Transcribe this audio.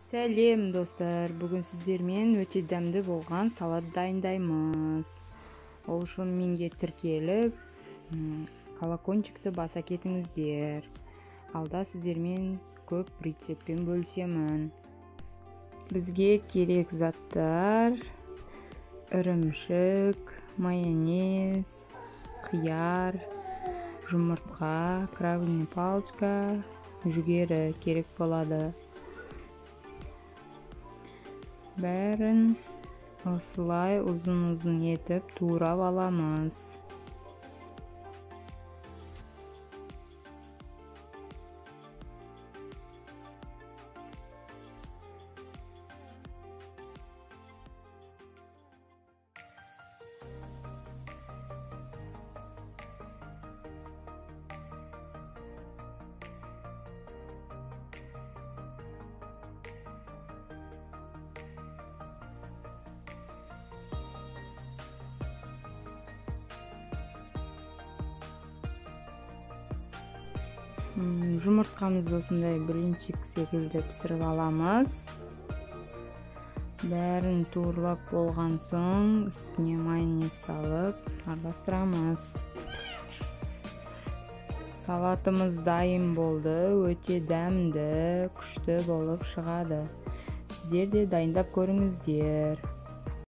Сәлем достар, бүгін сіздермен өте дәмді болған салат дайындаймыз. Ол үшін менге тіркеліп, колокольчикті баса кетіңіздер. Алда сіздермен көп рецептпен бөлісемін. Бізге керек заттар: ірімшік, майонез, қияр, жұмыртқа, крабовый палочка, жүгері керек болады. Бәрін осылай ұзын-ұзын етіп турап аламыз. Жұмыртқамызды осындай блинчик секілді пісіріп аламыз. Бәрін турлап болған соң үстіне майонез салып араластырамыз. Салатымыз дайын болды, өте дәмді, күшті болып шығады. Сіздер де дайындап көріңіздер.